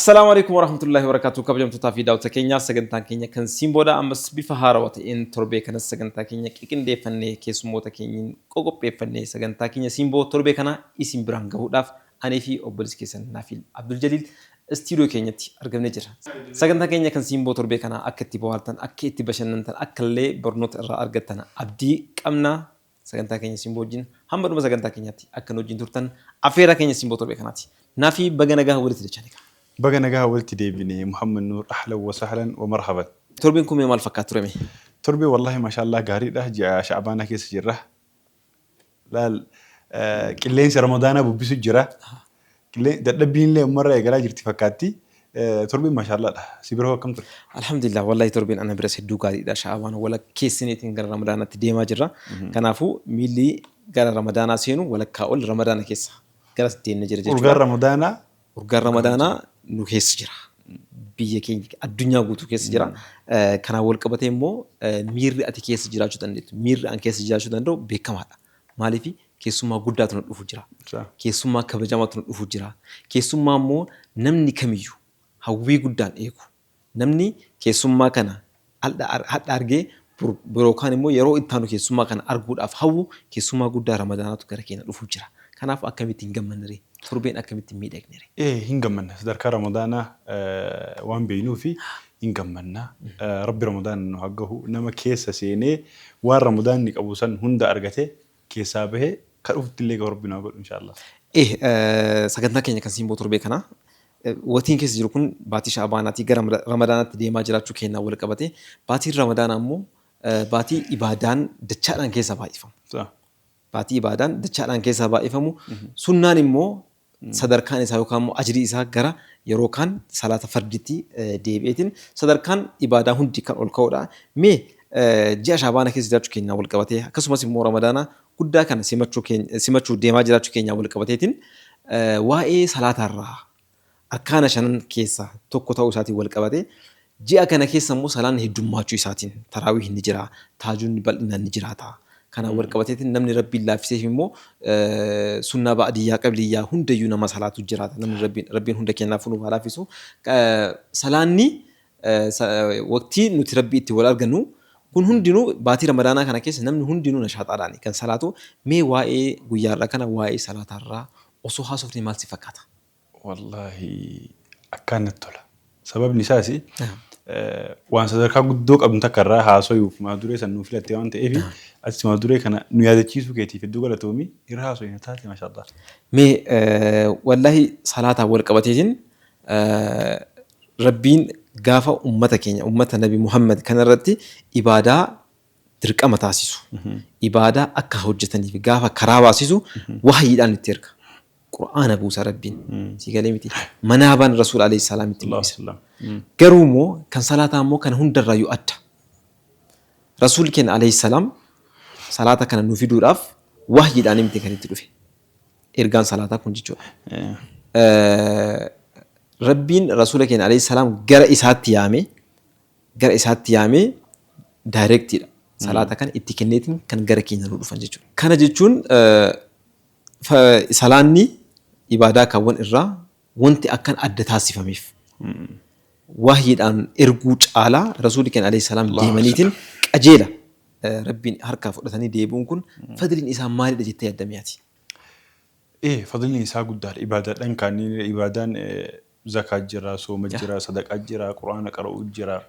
Assalaamu alaikum warahmatullahi wabarakatuh. Kabajamtootaa fi daawwattoota keenya, sagantaan keenya kan Simboodha. Ammas bifa haarawaa ta'een torbee kanas sagantaa keenya qiqindeeffannee, keessummoota keenyiin qoqopheeffannee, sagantaa keenya Simboo torbee kana isin biraan gahuudhaaf anii fi obboleessi keessan Naafil Abdul Jaliil istiidiyoo keenyatti argamnee jira. Sagantaa keenya kan Simboo torbee kana akka itti bohaartan, akka itti bashannantan, akka illee barnoota irraa argattan abdii qabna. Sagantaa keenya Simboo wajjin hamma dhuma sagantaa keenyaatti akka nu wajjin turtan affeerraa keenya Simboo torbee kanaati. Naafii, baga nagaa walitti dachanii. Baga nagaa walitti deebine, Muhammad Nuur, ahlan wa sahlan wa marhaban. Torbeen kun mee maal fakkaata ture mee? Torbee wallahi mashallah gaariidha. Ji'a Sha'baanaa keessa jirra. Laal, qilleensi Ramadaanaa bubbisu jira. Dadhabbiin illee ammarraa eegalaa jirti fakkaatti. Torbeen mashallaadha. Si bira hoo akkam ture? Alhamdulillah, wallahi torbeen ana biras hedduu gaariidha. Sha'abaan walakkeessineetiin gara Ramadaanaatti deemaa jirra. Kanaafuu miilli gara Ramadaanaa seenu walakkaa ol Ramadaana keessa garas deemnee jira jechuudha. Urgaan Ramadaanaa. Urgaan Ramadaanaa nu keessa jira. Biyya keenya, addunyaa guutuu keessa jira. Kanaan wal qabatee immoo miirri ati keessa jiraachuu dandeettu, miirri an keessa jiraachuu danda'u beekamaadha. Maaliif? Keessummaa guddaatu nu dhufu jira. Keessummaa kabajamaatu nu dhufu jira. Keessummaa immoo namni kamiyyuu hawwii guddaan eegu. Namni keessummaa kana hadha argee yookaan immoo yeroo itti aanu keessummaa kana arguudhaaf hawwu, keessummaa guddaa Ramadaanaatu gara keenya dhufu jira. Kanaaf akkamitti hin gammanne ree? Torbeen akkamitti hin miidhagne ree? Ee, hin gammanna. Sadarkaa Ramadaanaa waan beeknuufi hin gammanna. Rabbi Ramadaana nu haa gahu. Nama keessa seenee waan Ramadaanni qabu san hunda argate keessaa bahee ka dhufutti illee gahu Rabbi nu haa godhu inshaallah. Sagantaa keenya kan Simboo torbee kanaa watiin keessa jiru kun baatii Sha'abaanaatii gara Ramadaanaatti deemaa jiraachuu keenyaan wal qabate, baatiin Ramadaanaa immoo baatii ibaadaan dachaadhaan keessa baay'ifamu. Baatii ibaadaan dachaadhaan keessaa baay'ifamu, sunnaan immoo sadarkaan isaa yookaan immoo ajrii isaa gara yeroo kaan salaata farditti deebi'eetiin sadarkaan ibaadaa hundi kan ol ka'uudha. Mee ji'a Shaabaana keessa jiraachuu keenyaan wal qabatee, akkasumas immoo Ramadaana guddaa kana simachuu keenya simachuu deemaa jiraachuu keenyaan wal qabateetiin, waa'ee salaataarraa arkaana shanan keessaa tokko ta'uu isaatiin wal qabatee, ji'a kana keessa immoo salaanni heddummaachuu isaatiin taraawiih ni jira, taajunni bal'inaan ni jiraata. Kanaan wal qabateetiin namni Rabbiin laaffiseef immoo sunnaa ba'diyyaa, qabliyyaa hundayyuu nama salaatu jiraata. Namni Rabbiin hunda keenyaafuu nuuf haa laaffisu. Salaanni waqtii nuti Rabbii itti wal argannu kun hundinuu baatii Ramadaanaa kana keessa namni hundinuu nashaaxaadhaan kan salaatu. Mee waa'ee guyyaarraa kana, waa'ee salaataarraa osoo haasofne maal si fakkaata? Wallaahi akkaan natti tola. Sababni isaas waan sadarkaa guddoo qabnu takka irraa haasoyuuf mata duree san nuu filatte waan ta'eef, atis mata duree kana nu yaadachiisuu keetiif hedduu galatoomi, irra haasoyna taate mashallah. Mee wallahi salaataan wal qabateetiin Rabbiin gaafa ummata keenya, ummata Nabi Muhammad kanarratti ibaadaa dirqama taasisu, ibaadaa akka hojjetaniif gaafa karaa baasisu, wahyiidhaan itti erga. Qur'aana buusa Rabbiin. Si galee miti? Manaabaan Rasuul alayhi salaam itti mul'isa. Garuu immoo kan salaataa immoo kana hundarraayyuu adda. Rasuulli keenya alayhi salaam salaata kana nu fiduudhaaf wahyiidhaan miti kan itti dhufe. Ergaan salaataa kun jechuudha. Rabbiin Rasuula keenya alayhi salaam gara isaatti yaame, gara isaatti yaamee daayirektiidha. Salaata kana itti kenneetiin kan gara keenya nu dhufan jechuudha. Kana jechuun salaanni ibaadaa kaawwan irraa wanti akkan adda taasifameef wahyiidhaan erguu caalaa Rasuulli keenya alayhi salaam deemaniitiin qajeela Rabbiin harkaa fudhatanii deebi'uun kun fadliin isaa maalidha jettee yaadda mee ati? Ee, fadliin isaa guddaadha. Ibaadaadhaan kaaniin ibaadaan zakaa jira, sooma jira, sadaqaa jira, Qur'aana qara'uu jira.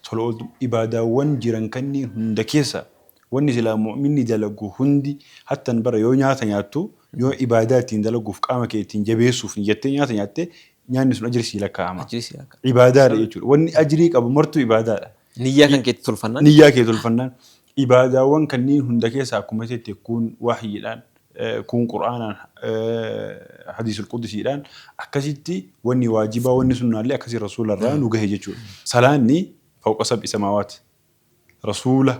Tola ooltu ibaadaawwan jiran kanneen hunda keessa wanni silaa mu'minni dalagu hundi, hattan bara yoo nyaata nyaattu, yoo ibaadaa ittiin dalaguuf, qaama kee ittiin jabeessuuf jettee nyaata nyaatte, nyaanni sun ajri sii lakkaa'ama. Ajrii sii lakkaa'ama. Ibaadaadha jechuudha. Wanni ajrii qabu martuu ibaadaadha. Niyyaa kan keetti tolfannaan. Niyyaa kee tolfannaan ibaadaawwan kanneen hunda keessa akkuma jette kun wahyiidhaan, kun Qur'aanaan, hadiisul qudsiidhaan, akkasitti wanni waajibaa, wanni sunnaallee akkasii Rasuularraa nu gahe jechuudha. Salaanni fawqa sab'i samaawaat Rasuula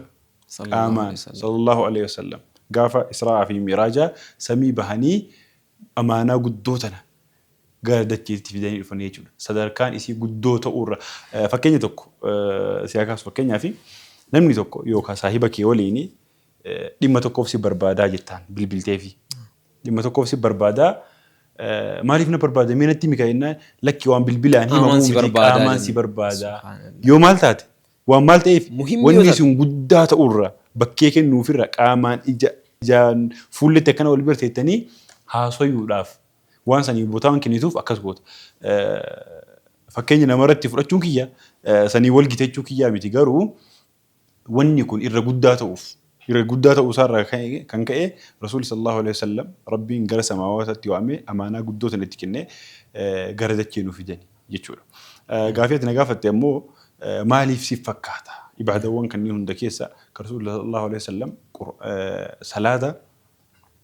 qaamaan sallallahu alaihi wasallam gaafa Israa'aa fi Mi'raajaa samii bahanii amaanaa guddoo tana gara dacheetti fidanii dhufanii jechuudha. Sadarkaan isii guddoo ta'uurra fakkeenya tokko si haa kaasu. Fakkeenyaaf, namni tokko yookaan saahiba kee waliin dhimma tokkoof si barbaadaa jettaan bilbilteefi. Dhimma tokkoof si barbaadaa, Maaliif na barbaada mee natti himi jennaan, lakki waan bilbilaan Qaamaan himamuu si miti, barbaadaa qaamaan si jenna. barbaada. Subhaanallah. Yoo maal taate, waan maal ta'eef, Muhimmi yoo wanni taate. sun guddaa ta'urra bakkee kennuufirra qaamaan ija ijaan fuulletti akkana wal bira teettanii haasoyuudhaaf waan sanii botaa waan kennituuf akkas goota. Fakkeenya namarratti fudhachuun kiyya sanii wal gitachuu kiyyaa miti, garuu wanni kun irra guddaa ta'uuf, irra guddaa ta'uu isaarraa kan ka'e Rasuulli sallallahu alaihi wasallam Rabbiin gara samaawaataatti waamee amaanaa guddoo tana itti kennee gara dachee nu fidani jechuudha. Gaafii ati na gaafatte ammoo, maaliif siif fakkaata ibaadawwan kanneen hunda keessa kan Rasuulli sallallahu alaihi wasallam salaata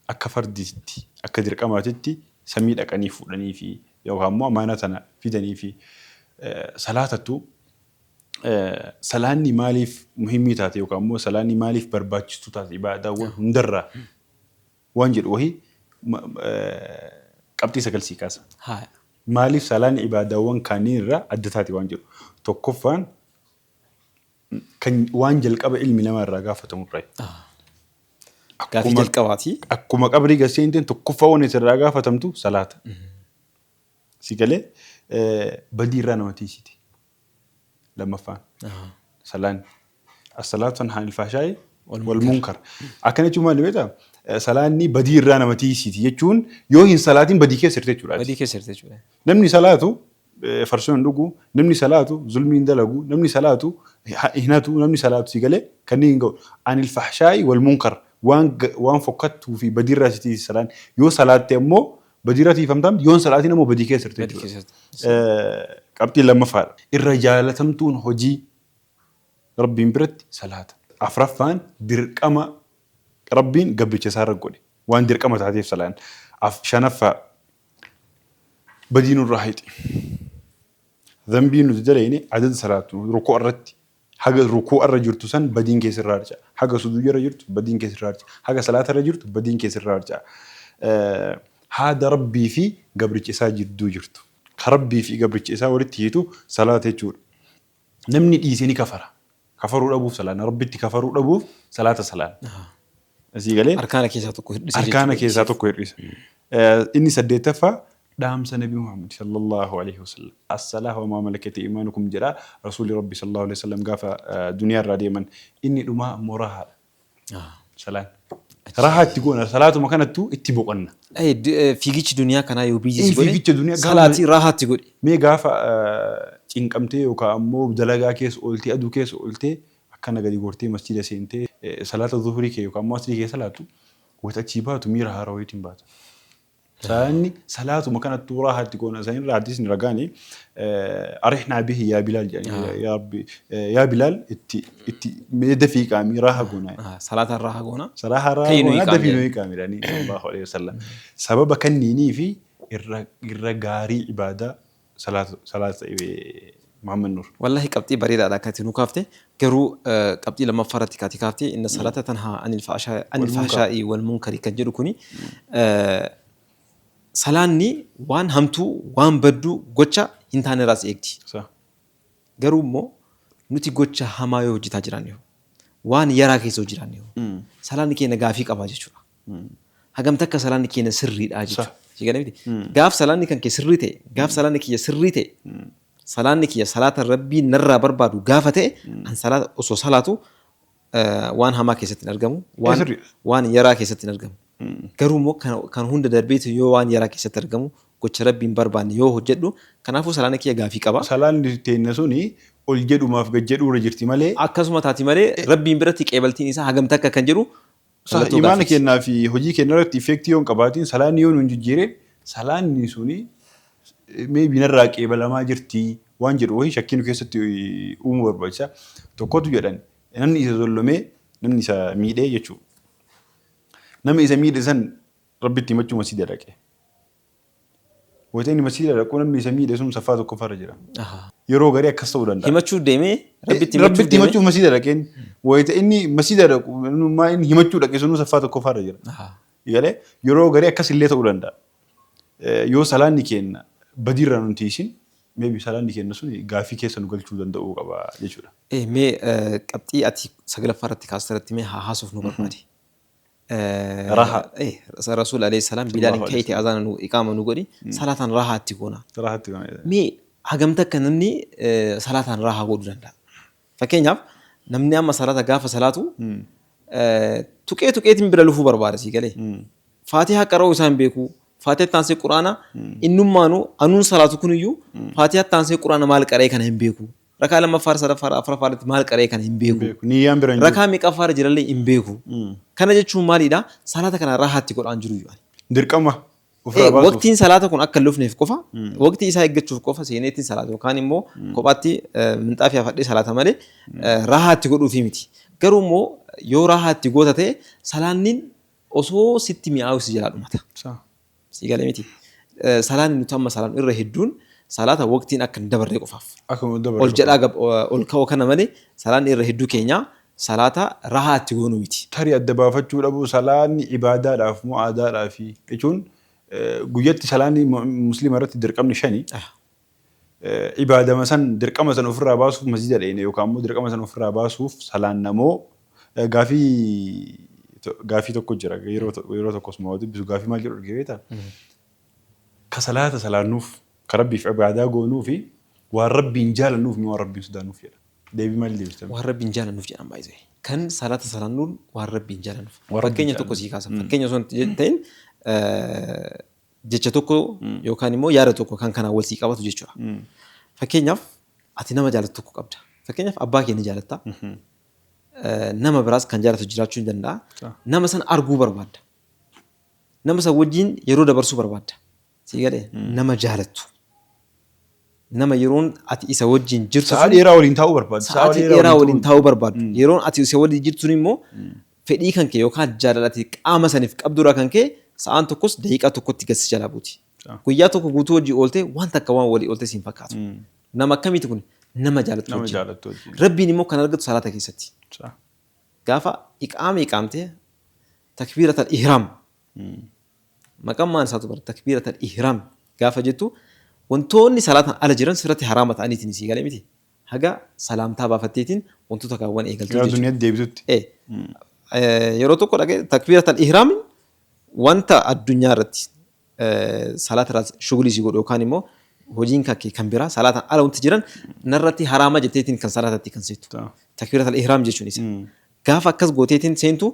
akka fardiitti, akka dirqamaatitti samii dhaqanii fuudhanii fi yookaan immoo amaanaa tana fidanii fi salaatattu, salaanni maaliif muhimmii taate yookaan immoo salaanni maaliif barbaachistuu taate ibaadaawwan hundarraa waan jedhu wahii qabxii 9 sii kaasa. Maaliif salaanni ibaadaawwan kaaniin irraa adda taate waan jedhu. Tokkoffaan, kan waan jalqaba ilmi namaa irraa gaafatamu irraa. Gaafii jalqabaati. Akkuma qabrii gad seenteen tokkoffaa waan irraa gaafatamtu salaata. Si galee, badii irraa nama tiisiti. Lammaffaan salaanni. As-salaatu tanhaa anil fahshaa'i wal munkar. Akkana jechuun maali beektaa? Salaanni badii irraa nama tiisiti jechuun yoo hin salaatin badii keessa jirti jechuudha. Badii keessa jirti jechuudha. Namni salaatu farsoo hin dhugu, namni salaatu zulmii hin dalagu, namni salaatu hin hatu, namni salaatu, si galee, kanneen hin ga'u. Anil fahshaa'i wal munkar, waan fokkattuu fi badii irraa si tiisi salaan. Yoo salaatte ammoo badii irraa tiifamtaa, yoo hin salaatin ammoo badii keessa jirti Badii jechuudha. keessa jirti. Qabxii lammaffaadha. Irra jaalatamtuun hojii Rabbiin biratti salaata. Afraffaan, dirqama Rabbiin gabricha isaa irra godhe. Waan dirqama taateef salaan. Shanaffaa, badii nurraa haqxi. Zambii nuti dalayne adada salaatu rukuu irratti, haga rukuu irra jirtu san badiin kee sirraa harca'a. Haga sujuuda irra jirtu badiin kee sirraa harca'a. Haga salaata irra jirtu badiin kee sirraa harca'a. Haada Rabbii fi gabricha isaa jidduu jirtu. Ka Rabbii fi gabricha isaa walitti hiitu salaata jechuudha. Namni dhiise ni kafara. Kafaruu dhabuuf salaanna. Rabbitti kafaruu dhabuuf salaata salaanna. Asii galee. Arkaana keessaa tokko hir'isa Arkaana jechuudha. keessaa tokko hir'isa. Inni saddeettaffaa, dhaamsa Nabi Muhammad sallallahu alaihi wasallam. As-salaah wa maa malakat aymanukum jedha Rasuulli Rabbi sallallahu alaihi wasallam gaafa duniyaa irraa deeman. Inni dhumaa ammoo rahaadha. Salaan. Rahaa itti goona, salaatuma kanattuu itti boqonna. Fiigichi duniyaa kanaa yoo biyyi si godhe, Fiigicha duniyaa salaatii raahaatti godhi. Mee gaafa cinqamtee yookaan ammoo dalagaa keessa ooltee, aduu keessa ooltee, akkana gadi gortee masjiida seentee salaata zuhurii kee yookaan ammoo asrii kee salaattu, wayita achii baatu miira haaraa wayiitiin baata. Salaanni salaatuma kanattuu raahaa itti goona. Sanirraa hadiisni ragaani arihnaa bihi yaa Bilaal jedhanii, yaa Rabbi, yaa Bilaal, itti itti mee dafii qaamii raaha goona. Salaataan raaha goona. Salaaha raaha Ka'ii nu goona hiiqaami dafii nu jedhan. hiiqaami jedhanii sallallahu alaihi wasallam. Sababa kanniinii fi irra irra gaarii ibaadaa salaata salaata ta'e, Muhammad Nur. Wallahi qabxii bareedaadha akka ati nu kaafte, garuu qabxii lammaffaa irratti kaati kaafte, inna salata tanhaa anil wal munkar. Fahshaa'i wal munkari kan jedhu kuni, salaanni waan hamtuu, waan badduu, gocha hin taane irraas eegdi. Garuu immoo nuti gocha hamaa yoo hojjetaa jiraanne hoo? Waan yaraa keessa yoo jiraanne hoo? Salaanni keenya gaafii qabaa jechuudha. Hagam takka salaanni keenya sirriidha jechuudha. Si galee miti? Gaaf salaanni kan kee sirrii ta'e, gaaf salaanni kiyya sirrii ta'e, salaanni kiyya salaata Rabbiin narraa barbaadu gaafa ta'e, an salaata osoo salaatu waan hamaa keessatti hin argamu, waan Sirriidha. waan yaraa keessatti hin argamu. Garuu immoo kan hunda darbeetu yoo waan yaraa keessatti argamu, gocha Rabbiin barbaanne yoo hojjedhu, kanaafuu salaanni kiyya gaafii qaba. Salaanni teenna suni ol jedhumaaf gad jedhuurra jirti malee. Akkasuma taati malee Rabbiin biratti qeebaltiin isaa hagam takka kan jedhu mallattoo Imaana gaafiiti. keenyaa fi hojii keenya irratti effect yoo hin qabaatiin, salaanni yoo nu hin jijjiirin, salaanni suni maybe narraa qeebalamaa jirti waan jedhu wahii shakkii nu keessatti uumuu barbaachisa. Tokkotu jedhan, namni isa zollomee, namni isa miidhee jechuudha. Namni isa miidhe san Rabbitti himachuu masjiida dhaqe. Wayita inni masjiida dhaqu namni isa miidhe sun saffaa tokkoffaarra jira. Yeroo garii akkas ta'uu danda'a. Himachuu deemee, Rabbitti himachuu Rabbitti deemee. himachuuf masjiida dhaqeen, wayita inni masjiida dhaqu innummaa inni himachuu dhaqe sunuu saffaa tokkoffaarra jira. Galee, yeroo garii akkas illee ta'uu danda'a. Yoo salaanni keenya badiirraa nun tiisin, maybe salaanni keenya sun gaafii keessa nu galchuu danda'uu qaba jechuudha. Mee qabxii ati saglaffaa irratti kaaste irratti mee haa haasofnu barbaade. Raha. Rasuul alayhi salaam Bilaaliin ka'ite azaana nu iqaama nu godhi salaataan rahaatti goona. Rahaatti goona. Mee hagamta akka namni salaataan rahaa godhuu danda'a? Fakkeenyaaf namni amma salaata gaafa salaatu tuqee tuqeetiin bira lufuu barbaada sii galee. Faatihaa qara'uu isaa hin beeku. Faatihaa taansee Quraana innummaanuu anuun salaatu kuniyyuu Faatihaa taansee Quraana maal qara'ee kana hin beeku. Rakaa lammaffaa sadaffaa afuraffaa irratti maal qara'ee kana hin beeku. Niyyaan bira hin jiru. Rakaa meeqaffaa irra jirallee hin beeku. Kana jechuun maalidha? Salaata kana rahaatti godhaan jiru iyyuu. Dirqama ofirraa baasuuf. Waqtiin salaata kun akka hin lufneef qofa, waqtii isaa eeggachuuf qofa seeneetiin salaata yookaan immoo kophaatti minxaafii hafadhee salaata malee rahaatti godhuufii miti. Garuu immoo yoo rahaatti goota ta'e salaanniin osoo sitti mi'aawu si jalaa dhumata. Sii galee miti. Salaanni nuti amma salaannu irra hedduun salaata waqtiin akka hin dabarree qofaaf. Akkuma dabarre Ol jedhaa ol ka'oo kana malee salaanni irra hedduu keenyaa salaata rahaa itti goonuu miti. Tarii adda baafachuu dhabuu salaanni ibaadaadhaaf moo aadaadhaafi jechuun guyyatti salaanni muslima irratti dirqamni shani. Ibaadama san dirqama san ofirraa baasuuf masjida dheeyne yookaan immoo dirqama san ofirraa baasuuf salaanna moo gaafii gaafii tokko jira yeroo yeroo tokko osuma waa dubbisu gaafii maal jedhu argee beektaa? Ka salaata salaannuuf ka Rabbiif ibaadaa goonuu fi waan Rabbiin jaalannuuf mi waan Rabbiin sodaannuuf jedha. Deebii maal deebista? Waan Rabbiin jaalannuuf jedhan baay'isee. Kan salaata salaannuun waan Rabbiin jaalannuuf. Waan Rabbiin Fakkeenya tokko jaalannuuf. sii kaasa. Fakkeenya osoo hin ta'in jecha tokko yookaan immoo yaada tokko kan kanaan wal sii qabatu jechuudha. Fakkeenyaaf ati nama jaalattu tokko qabda. Fakkeenyaaf abbaa kee ni jaalatta. Nama biraas kan jaalatu jiraachuu ni danda'a. Nama sana arguu barbaadda. Nama sana wajjin yeroo dabarsuu barbaadda. Sii galee nama jaalattu. Nama yeroon ati isa wajjin jirtu Sa'aa sun dheeraa waliin taa'uu barbaaddu. Sa'aatii dheeraa waliin taa'uu barbaaddu. Yeroon ati isa waliin jirtu sun immoo fedhii kan kee yookaan jaalala ati qaama saniif qabdurraa kan ka'e sa'aan tokkos daqiiqaa tokkotti gad si jalaa buuti. Guyyaa tokko guutuu hojii ooltee waan takka waan walii oolte siin fakkaatu. Nama akkamiiti kun? Nama jaalattu Nama wajjin. jaalattu wajjin. Rabbiin immoo kan argattu salaata keessatti. Gaafa iqaama iqaamtee takbiiratal ihraam maqaan maan isaatu bara takbiiratal ihraam gaafa jettu wantoonni salaataan ala jiran sirratti haraama ta'aniitiin sii galee miti. Haga salaamtaa baafatteetiin wantoota kaawwan eegaltu Gara jechuudha. duniyaatti deebitutti. Yeroo tokko dhaqee takbiiratal ihraam wanta addunyaa irratti salaata irraa shugulii si godhu yookaan immoo hojiin kan kee kan biraa salaataan ala wanti jiran narratti haraama jetteetiin kan salaatatti kan seentu. Takbiiratal ihraam jechuun isa. Gaafa akkas gooteetiin seentu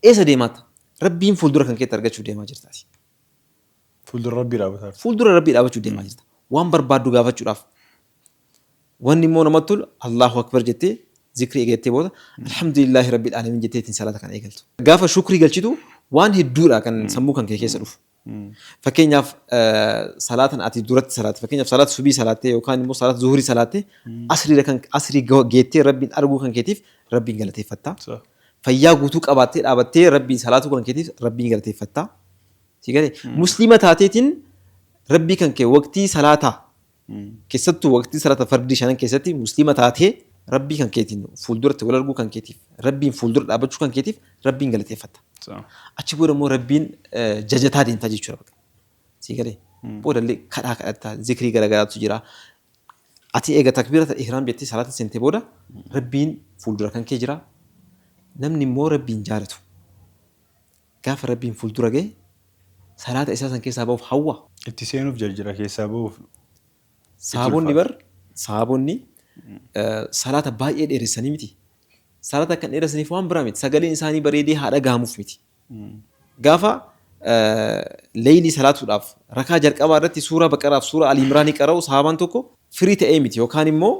eessa deemaata? Rabbiin fuuldura kan keetti argachuu deemaa jirtaati. Fuuldura Rabbii dhaabataa jirta. Fuuldura Rabbii dhaabachuu deemaa jirta. Waan barbaaddu gaafachuudhaaf. Wanni immoo namatti tolu Allahu Akbar jettee zikrii eegattee booda Alhamdulillaahi Rabbil Aalamiin jetteetiin salaata kana eegaltu. Gaafa shukrii galchitu waan hedduudha kan sammuu kan kee keessa dhufu. Fakkeenyaaf salaatan ati duratti salaatte fakkeenyaaf salaata subii salaattee yookaan immoo salaata zuhurii salaattee asriira kan asrii geettee Rabbiin arguu kan keetiif Rabbiin galateeffatta. Fayyaa guutuu qabaattee dhaabattee Rabbiin salaatuu kan keetiif Rabbiin galateeffatta. Si galee musliima taateetiin Rabbii kan kee waqtii salaataa Keessattuu waqtii salaata fardii shanan keessatti musliima taatee Rabbii kan keetiin fuulduratti wal arguu kan keetiif, Rabbiin fuuldura dhaabbachuu kan keetiif Rabbiin galateeffatta. Achi booda immoo Rabbiin jajataa deemta jechuudha bakka. Sii galee? Boodallee kadhaa kadhatta, zikrii garaagaraatu jira. Ati eega takbiirata ihraam jettee salaata seentee booda Rabbiin fuuldura kan kee jira. Namni immoo Rabbiin jaalatu gaafa Rabbiin fuuldura gahe salaata isaa san keessaa bahuuf hawwa. Itti seenuuf jarjara keessaa bahuuf itti Sahaabonni ulfaata. bar sahaabonni salaata baay'ee dheeressanii miti. Salaata kan dheeressaniif waan biraa miti. Sagaleen isaanii bareedee haa dhagahamuuf miti. Gaafa leeylii salaatuudhaaf rakaa jalqabaa irratti suuraa Baqaraaf suuraa Ali Imraanii qara'u sahaabaan tokko firii ta'ee miti yookaan immoo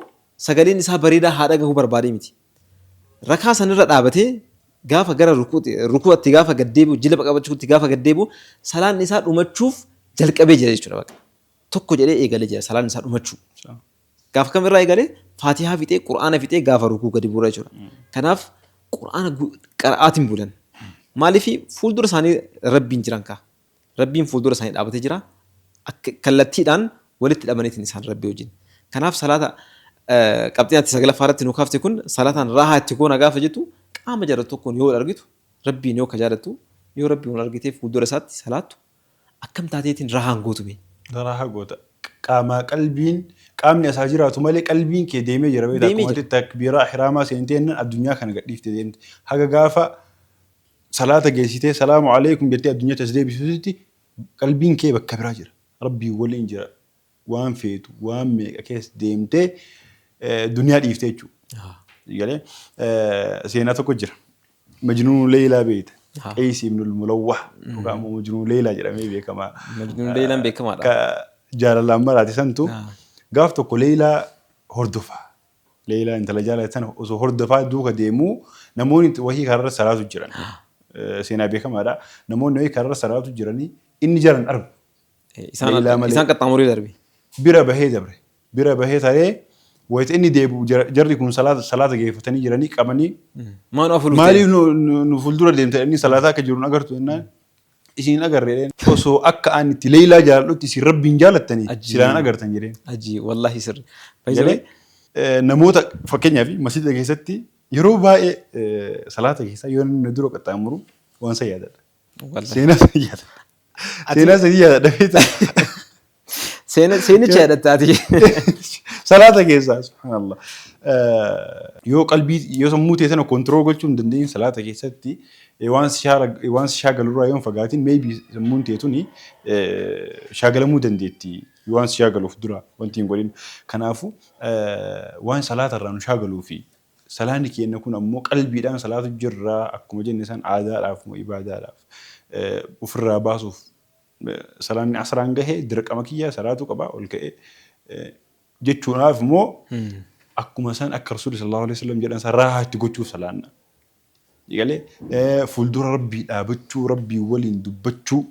sagaleen isaa bareedaa haa dhagahuu barbaadee miti. Rakaa sanirra dhaabatee gaafa gara rukuu'atti gaafa gad deebi'u jilba qabachuutti gaafa gad deebi'u salaanni isaa dhumachuuf jalqabee jira jechuudha baqa. Tokko jedhee eegalee jira salaanni isaa dhumachuu. Gaafa kam irraa eegalee Faatihaa fixee Qur'aana fixee gaafa rukuu gadi bu'uura jechuudha. Kanaaf Qur'aana qara'aatiin bulan. Maaliif fuuldura isaanii Rabbiin jiran kaa. Rabbiin fuuldura isaanii dhaabatee jira. Akka kallattiidhaan walitti hidhamaniitiin isaan Rabbii wajjin. Kanaaf salaata qabxiin ati saglaffaa irratti nu kaafte kun salaataan raahaa itti goona gaafa jettu qaama jaallattu tokkoon yoo wal argitu Rabbiin yoo ka jaalattu yoo Rabbiin wal argitee fuuldura isaatti salaattu akkam taateetiin raahaan gootu mee? Raahaa goota. Qaamaa qalbiin qaamni as haa jiraatu malee qalbiin kee deemee jira beektaa Deemee akkuma jira. ati takbiiraa ihraamaa seentee jennaan addunyaa kana gadhiiftee deemte. Haga gaafa Salaata geessitee salaamu alaikum jettee addunyaatti as deebisuutti qalbiin kee bakka biraa jira. Rabbiin waliin jira. Waan feetu waan meeqa keessa deemtee duniyaa dhiiftee jechuudha. Galee seenaa tokko jira. Majnuun Leylaa beekta. Qeys ibn al-Mulawwah yookaan immoo Majnuun Leylaa jedhamee beekama. Majnuun Leylaan beekamaadha. Ka jaalalaan maraate santu gaaf tokko Leylaa hordofa. Leylaa intala jaalate sana osoo hordofaa duuka deemuu namoonni wahii karaarra salaatu jiran. Seenaa beekamaadha. Namoonni wahii karaarra salaatu jiranii inni jaran argu. Leylaa malee. Isaan qaxxaamuree darbe. Bira bahee dabre. Bira bahee taree wayita inni deebi'u jarri kun salaata geeffatanii jiranii qabanii Maan of maaliif nu fuuldura deemta inni salaataa akka jiru hin agartu jennaan isin hin agarre jedheen. Osoo akka ani itti Leylaa jaaladhutti isin Rabbiin jaalattanii silaan agartan jedheen. Ajii wallahi sirri. Galee namoota fakkeenyaaf masjida keessatti yeroo baay'ee salaata keessa yoo namni dura qaxxaamuru waan san yaadadha. Seenaa san yaadadha. Seenaa san yaadadha beektaa. Seenicha yaadatta ati. Salaata keessaa subhanallah. Yoo qalbii yoo sammuu tee sana control gochuu hin dandeenye salaata keessatti waan si shaagalurraa yoo hin fagaatin maybe sammuun tee tuni shaagalamuu dandeetti. Waan si shaagaluuf dura wanti hin godhin. Kanaafuu waan salaata irraa nu shaagaluu fi salaanni keenya kun ammoo qalbiidhaan salaatu jirra akkuma jenne san aadaadhaaf moo ibaadaadhaaf ofirraa baasuuf salaanni asraan gahe dirqama kiyya salaatu qaba ol ka'ee jechuudhaaf immoo akkuma san akka Rasuulli sallallahu alaihi wasallam jedhan san raahaa itti gochuuf salaanna. Galee fuuldura Rabbii dhaabachuu, Rabbii waliin dubbachuu,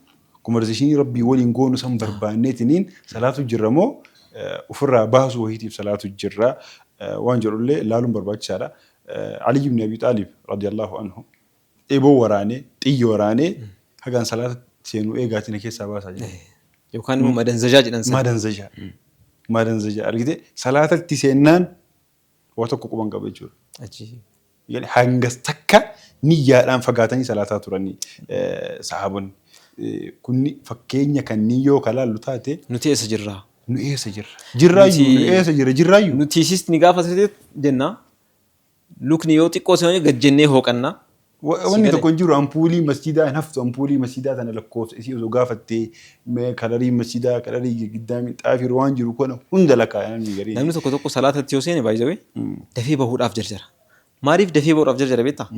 konverseeshinii Rabbii waliin goonu san barbaanneetiniin salaatu jirra moo ofirraa baasuu wahiitiif salaatu jirra waan jedhullee laaluun barbaachisaadha. Ali ibn Abi Xaalib radiyallahu anhu eeboo waraanee, xiyya waraanee hagaan salaata seenuu eegaatii na keessaa baasaa jedhe. Yookaan immoo madanzajaa jedhan sana. Madanzajaa. Madanzajaa argite salaatatti seennaan waa tokko quban qaba jechuudha. Achi. Yani hangas takka niyyaadhaan fagaatanii salaataa turanii sahaabonni. Kunni fakkeenya kanneen yoo kalaallu taate. Nuti eessa jirraa? Nu eessa jirra? Jirraayyuu nu eessa jirra? Jirraayyuu? Nuti sisti gaafa jenna. Lukni yoo xiqqoo si gad jennee hooqanna. Wanni tokko hin jiru, ampuulii masjidaa hin haftu, ampuulii masjidaa tana lakkoofsa isii osoo gaafattee mee kalarii masjidaa, kalarii girgiddaa, minxaafii waan jiru kana hunda lakkaa'e namni gariin. Namni tokko tokko salaatatti yoo seene baay'ee dafee bahuudhaaf jarjara. Maaliif dafee bahuudhaaf jarjara beektaa?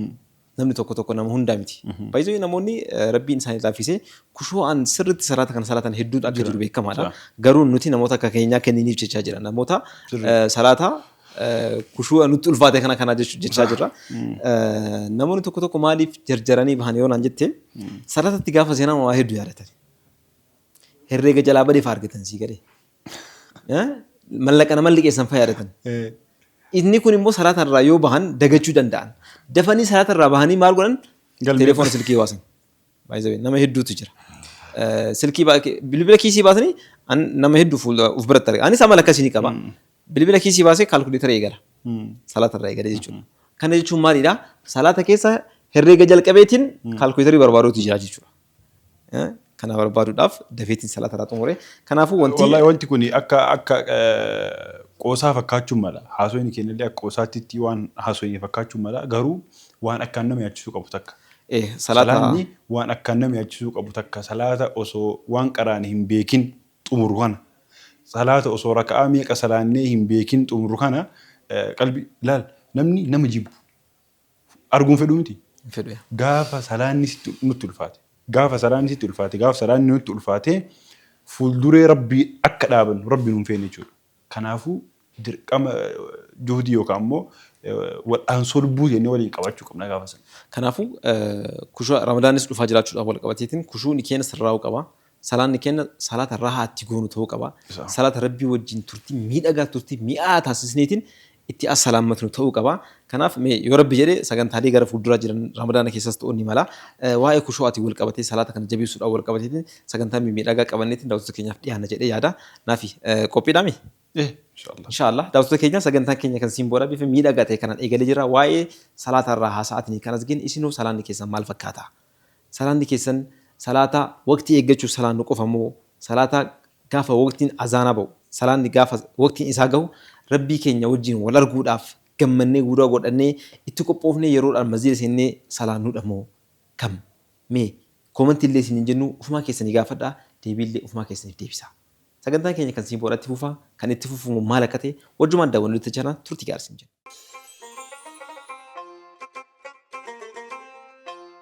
Namni tokko tokko, nama hundaa miti. Baay'ee namoonni Rabbiin isaanii laaffisee kushu'aan sirriitti salaata kana salaatan hedduun akka jiru beekamaadha. Garuu nuti namoota akka keenyaa kenniniif jechaa jira. Namoota salaata kushu'a nutti ulfaate kana kana jechaa jirra. Namoonni tokko tokko maaliif jarjaranii bahan yoo naan jette, salaatatti gaafa seenan waa hedduu yaadatan. Herreega jalaa badee fa'aa argatan sii galee. Mallaqa nama liqeessan fa'aa yaadatan. Inni kun immoo salaata irraa yoo bahan dagachuu danda'an. Dafanii salaata irraa bahanii maal godhan? Telefoona silkii baasan. Baay'ee nama hedduutu jira. Silkii bilbila kiisii baasanii nama hedduu fuula of biratti arga. Anis amala akkasii ni qaba. Bilbila kiisii baasee kaalkuleetara eegala. Salaata irraa eegale jechuudha. Kana jechuun maalidha? Salaata keessa herreega jalqabeetiin kaalkuleetarii barbaaduutu jira jechuudha. Kana barbaaduudhaaf dafeetiin salaata irraa xumure. Kanaafuu wanti. Wallahi wanti kun akka qoosaa fakkaachuu mala. Haasofni keenyallee akka qoosaatti waan haasofni fakkaachuu mala. Garuu waan akkaan nama yaachisuu qabu takka. Salaata. Salaanni waan akkaan nama yaachisuu qabu takka, salaata osoo waan qaraane hin beekin xumuru kana. Salaata osoo raka'aa meeqa salaannee hin beekin xumuru kana qalbi laal, namni nama jibbu arguun fedhuu miti. Hin fedhu yaa. Gaafa salaanni sitti nutti ulfaate. Gaafa salaanni sitti ulfaate, gaafa salaanni nutti ulfaate fuulduree Rabbii akka dhaabannu Rabbi nuun feene jechuudha. Kanaafuu dirqama juhdii yookaan immoo wal'aansoo lubbuu jennee waliin qabaachuu qabna gaafa sana. Kanaafuu kushuu Ramadaanis dhufaa jiraachuudhaan wal qabateetiin kushuuni keenya sirraa'uu qaba. Salaanni keenya salaata rahaa itti goonu ta'uu qaba. Salaata Rabbii wajjin turtii miidhagaa, turtii mi'aa taasisneetiin itti as salaammatnu ta'uu qaba. Kanaaf mee yoo Rabbi jedhe sagantaalee gara fuulduraa jiran Ramadaana keessas ta'uu ni mala. Waa'ee kushu'aatiin wal qabatee, salaata kana jabeessuudhaan wal qabateetiin sagantaa mimmiidhagaa qabanneetiin daawwattoota keenyaaf dhiyaanna jedhee yaada. Naafi qophiidhaami? Eh, inshallah. Inshaallah daawwattoota keenya, sagantaan keenya kan Simboodha bifa miidhagaa ta'e kanaan eegalee jira. Waa'ee salaata irraa haasa'aatiin kan as geenye, isinoo salaanni keessan maal fakkaata? Salaanni keessan salaata waqtii eeggachuuf salaannu qofa moo salaata gaafa waqtiin azaanaa ba'u, salaanni gaafa waqtiin isaa gahu Rabbii keenya wajjin wal arguudhaaf gammannee wudu'a godhannee itti qophoofnee yeroodhaan masjiida seennee salaannuudha moo? Kam? Mee koomantii illee isin hin jennu, ofumaa keessanii gaafadhaa, deebii illee ofumaa keessaniif deebisaa. Sagantaan keenya kan Simboodhaa itti fufa. Kan itti fufu immoo maal akka ta'e wajjumaan daawwannu itti jira. Turtii gaarii isin jenna.